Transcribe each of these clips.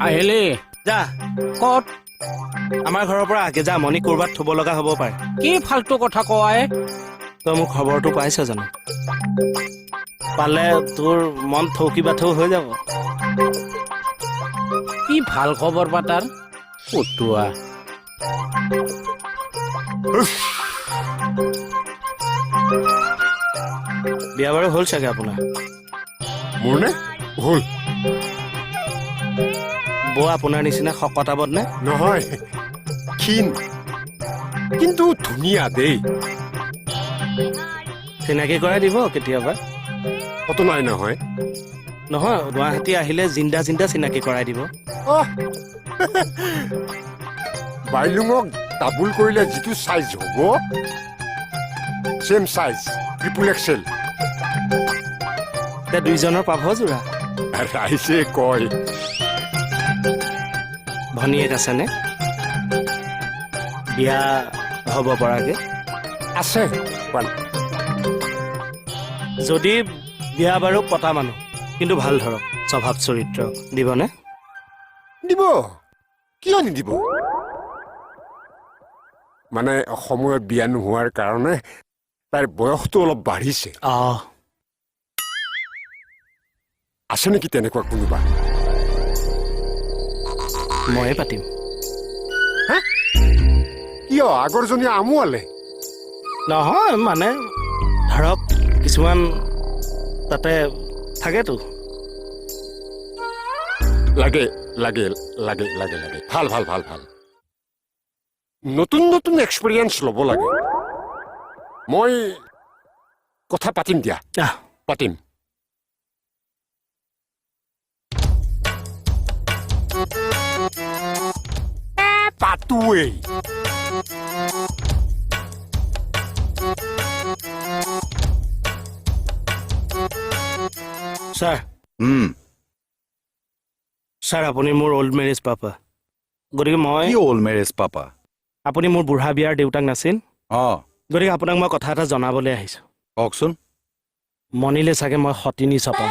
আহিলি? যা। ক'ত? আমাৰ ঘৰৰ পৰা আগে যা, মণি ক'ৰবাত থব লগা হ'ব পাৰে। কি ফাল্টু কথা কয়? তই মোৰ খবৰটো পাইছ জানো? পালে তোৰ মন থৌকি বাথৌ হৈ যাব। কি ভাল খবৰ বা তাৰ পটুৱা। বিয়া বাৰু হ'ল চাগে আপোনাৰ? মোৰ নে হ'ল। বৌ আপোনাৰ নিচিনা শকত আৱত নে? নহয়, ক্ষীণ, কিন্তু ধুনীয়া দেই। চিনাকি কৰাই দিব কেতিয়াবা। ফটো নাই নহয়। নহয়, গুৱাহাটী আহিলে জিন্দা জিন্দা চিনাকি কৰাই দিব। অহ, বাইলুঙক ডাবুল কৰিলে যিটো চাইজ হ'ব, চেম চাইজ, ট্ৰিপুল এক্সেল। এতিয়া দুইজনৰ পাভ যোৰা। ৰাইজে কয়। ভনীয়েক আছেনে বিয়া হ'ব পৰাকে? আছে পাল। যদি বিয়া বাৰু পতা মানুহ কিন্তু ভাল, ধৰক স্বভাৱ চৰিত্ৰ, দিবনে? দিব, কিয় নিদিব? মানে সময়ত বিয়া নোহোৱাৰ কাৰণে তাইৰ বয়সটো অলপ বাঢ়িছে। আছে নেকি তেনেকুৱা কোনোবা? ময়ে পাতিম। কিয়, আগৰজনী আমুৱালে? নহয়, মানে ধৰক কিছুমান তাতে থাকেতো। লাগে লাগে লাগে লাগে লাগে, ভাল ভাল ভাল ভাল। নতুন নতুন এক্সপিৰিয়েঞ্চ ল'ব লাগে। মই কথা পাতিম দিয়া। পাতিম। পাতোৱেই। ছাৰ। ছাৰ, আপুনি মোৰ অল্ড মেৰেজ পাপা, গতিকে মই কি অল্ড মেৰেজ পাপা? আপুনি মোৰ বুঢ়া বিয়াৰ দেউতাক নাছিল? অঁ। গতিকে আপোনাক মই কথা এটা জনাবলৈ আহিছোঁ। কওকচোন। মণিলে চাগে মই সতিনী চপাম।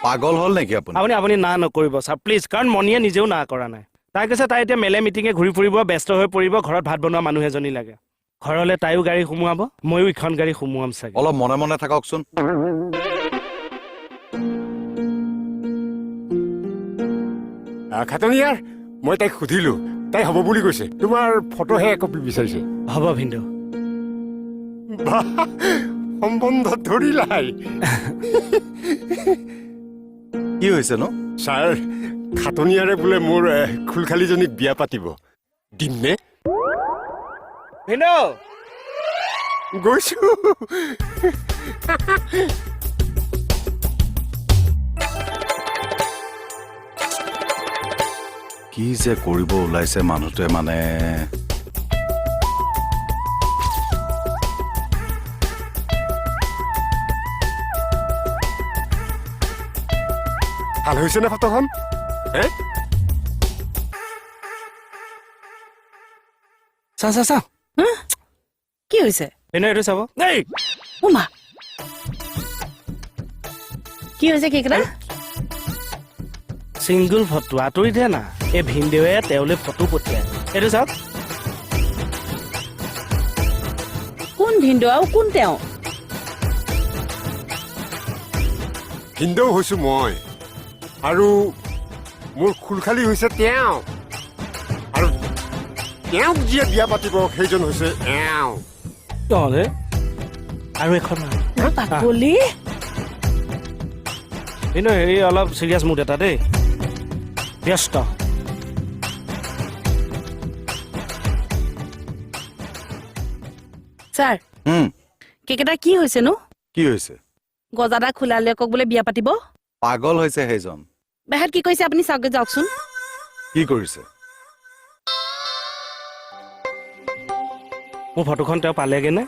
পাগল হ'ল নেকি আপুনি? আপুনি না নকৰিব ছাৰ, প্লিজ। কাৰণ মণিয়ে নিজেও না কৰা নাই। তাই কৈছে তাই এতিয়া মেলে মিটিঙে ঘূৰি ফুৰিব, ব্যস্ত হৈ পৰিব, ঘৰত ভাত বনোৱা মানুহ এজনী লাগে। ঘৰলৈ তাইও গাড়ী সোমোৱাব, ময়ো ইখন গাড়ী সোমোৱাম চাগে। অলপ মনে মনে থাককচোন। খাটনিয়াৰ, মই তাইক সুধিলো, তাই হ'ব বুলি কৈছে। তোমাৰ ফটোহে একপি বিচাৰিছে। হ'ব ভিনদেউ। বাহ, সম্বন্ধ ধৰিলাই। কি হৈছে নো? ছাৰ, খাটনিয়াৰে বোলে মোৰ খুলখালীজনীক বিয়া পাতিব। দিমনে? ভিনদেউ। গৈছো। কি যে কৰিব ওলাইছে মানুহটোৱে মানে। ভাল হৈছে নে ফটোখন হে? চা চা চা। কি হৈছে? ভিনদেউ, এইটো চাব এই। ওমা, কি হৈছে কেকেটা? ছিংগল ফটো, আঁতৰি দে না। এই ভিনদেউৱে তেওঁলৈ ফটো পঠিয়াই, এইটো চাওক। কোন ভিনদেউ আৰু কোন তেওঁ? ভিনদেউ হৈছো মই, আৰু মোৰ খুলখালী হৈছে তেওঁ, আৰু তেওঁক যিয়ে বিয়া পাতিব সেইজন হৈছে এওঁ। নহ'লে আৰু এখন। পাকলি। কিন্তু হেৰি, অলপ চিৰিয়াছ মুড এটা দেই, ব্যস্ত। ছাৰ। কেকেটা, কি হৈছে নো? কি হৈছে? গজাদা খোলালেকক বোলে বিয়া পাতিব। পাগল হৈছে সেইজন। বাহিৰত কি কৰিছে আপুনি চাওকগে যাওকচোন। কি কৰিছে? মোৰ ফটোখন তেওঁ পালেগে নে?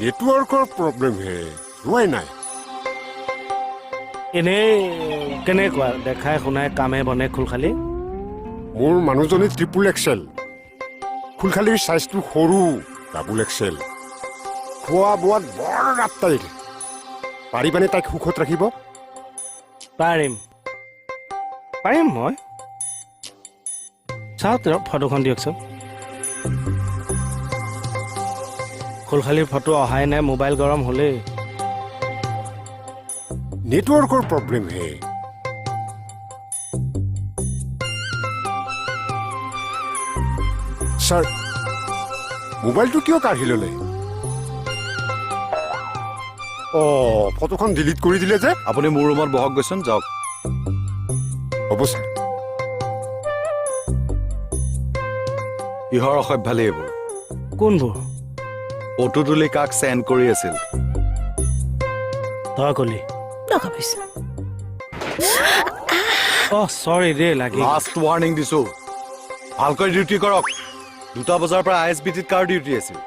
নেটৱৰ্কৰ প্ৰব্লেম হে, যোৱাই নাই। এনেই কেনেকুৱা দেখাই শুনাই, কামে বনে খুলখালি? মোৰ মানুহজনী ট্ৰিপুল এক্সেল, খুলখালীৰ চাইজটো সৰু, ডাবুল এক্সেল। খোৱা বোৱাত বৰ ৰাপ তাইৰ। পাৰিবানে তাইক সুখত ৰাখিব? পাৰিম। পাৰিম মই। চাওক তেওঁক ফটোখন দিয়কচোন। খুলশালীৰ ফটো অহাই নাই, মোবাইল গৰম হ'লেই। নেটৱৰ্কৰ প্ৰব্লেম হে। ছাৰ, মোবাইলটো কিয় কাঢ়ি ল'লে? অঁ, ফটোখন ডিলিট কৰি দিলে যে। আপুনি মোৰ ৰুমত বহক গৈচোন, যাওক। হ'ব ছাৰ। কিহৰ অসভ্যালি এইবোৰ? কোনবোৰ? ফটো তুলি কাক চেণ্ড কৰি আছিল? তই কলি। টকা পইচা। অ' চৰি দেই, লাগি। লাষ্ট ৱাৰ্ণিং দিছো, ভালকৈ ডিউটি কৰক। 2টা বজাৰ পৰা I S B টিত কাৰ ডিউটি আছিল?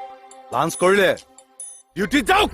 লাঞ্চ কৰিলে? ডিউটিত যাওক।